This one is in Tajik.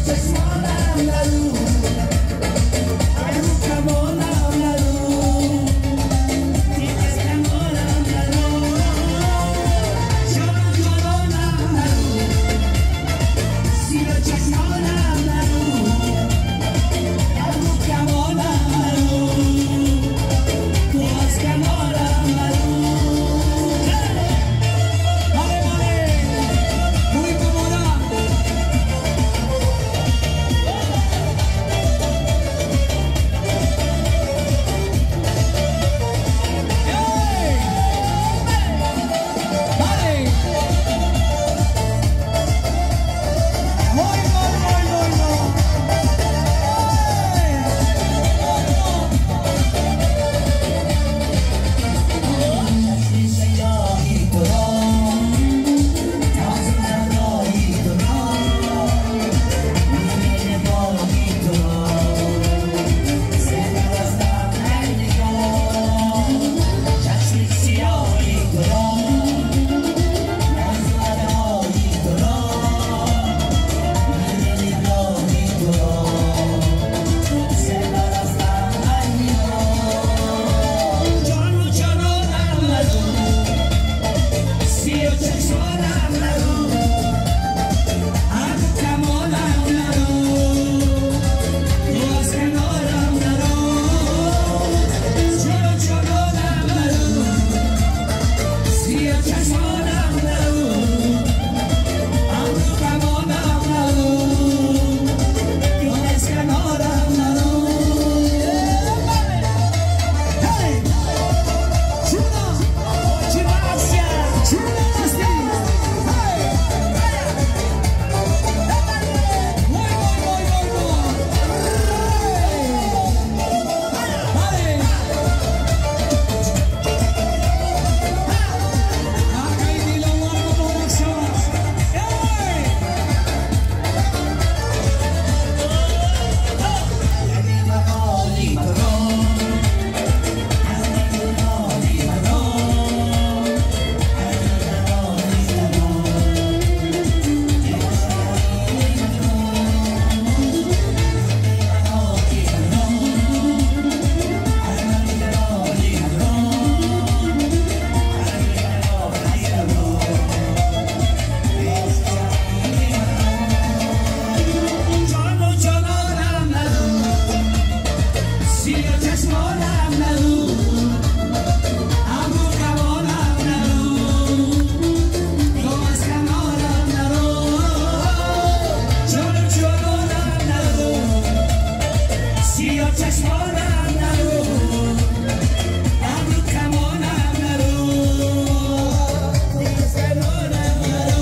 Чашмонам нару, абру камонам нару, аз канорам нару, ҷону ҷононам нару, сиё чашмонам нару, абру камонам нару, ту аз канорам нару. Vale, vale. Muy cómoda. ¡Ey! Vale. Muy, muy, muy, muy, muy. ¡Ey! Чашми сиёҳи туро, нозу адои туро, меҳрибони туро, зебо аз дар нигоҳ. Чашми сиёҳи туро, нозу адои туро, меҳрибони туро, зебо аз дар нигоҳ. Ҷону ҷононам нару, сиё чашмонам нару, абру камонам нару, ту аз канорам нару, ҷону ҷононам нару, сиё чашмонам нару, абру камонам нару, ту аз канорам нару. ¡Hey! ¡Chuna! ¡Chuna Nasti! ¡Hey! ¡Muy, muy, muy, muy, muy! ¡Hey! ¡Vale! Акай Диловар муборак шавад! Эй! Меҳрибони туро, меҳрибони туро, меҳрибони туро, меҳрибони туро, ҷону ҷононам нару, сиё чашмонам нару, абру камонам нару, ту аз канорам нару, ҷону ҷононам нару, сиё чашмонам